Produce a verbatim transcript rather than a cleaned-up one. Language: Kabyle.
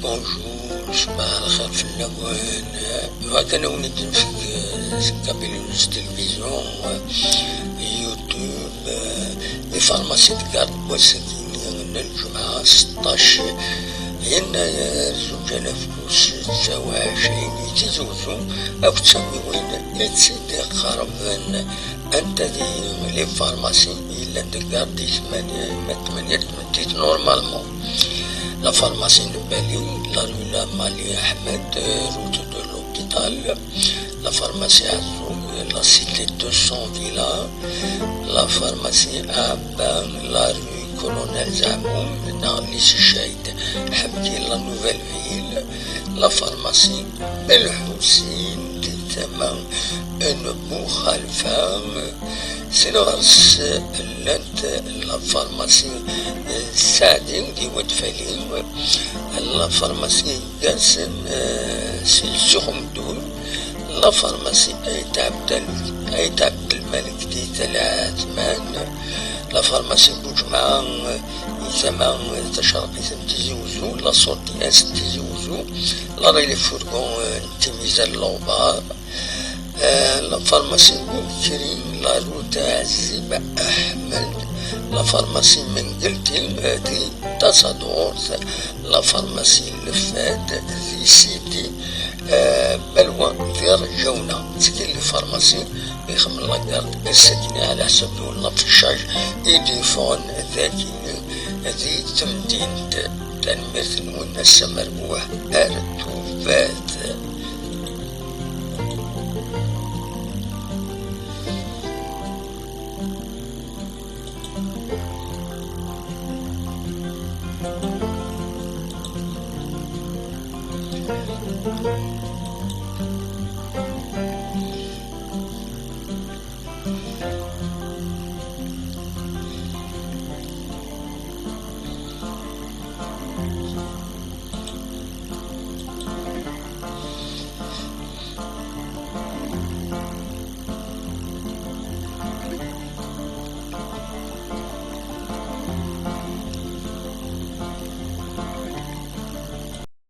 Bonjour, ṣbaḥ lxir fell-awen. Iwakken ad wen-id-nefk, eh, seg Kabylie News Télévision, eh, YouTube, eh, les pharmacies de garde n wass-agi n lǧemɛa seṭṭac yennayer zuǧ alaf u setta u ɛecrin, i Tizi Wezzu akked tamiwin i tt-id-iqerben. Anta di les pharmacies yellan de garde di tmanya, ma tmanya tmeddit normalement? La pharmacie n Bali, la rue la Mali Ahmed, euh, route de l'hôpital, la pharmacie Azou, la cité deux cents Villa, la pharmacie Abba, la rue Colonel Zamoun, dans les Chouchaites, Hamdi, la nouvelle ville, la pharmacie Belhoussin, di tama n Buxalfa, sin ɣer-s llant la pharmacie Saadi di Wad Fali, la pharmacie Gersen, eh, si Zuxemdun, la pharmacie Ayt Abdel, Ayt Abdelmalek di Tala Ɛetman, la pharmacie Buǧemɛa, eh, di tama, eh, tacerqit n Tizi Wezzu, la Sordias n Tizi Wezzu, la Relais Fourgon, eh, n Timizal Lawbar, eh, la pharmacie Boukri, la route Azib Ahmed, la pharmacie Mengelti, eh, di Tasadort, la pharmacie Lefed di Sidi, eh, Balwa di Rǧawna. Tigi les pharmacies ixemmem la garde ass-agi ɛla ḥsab-nwen l'affichage i d-yeffɣen dagi di temdint. Tanemmirt-nwen, ass amerbuḥ ar tufat.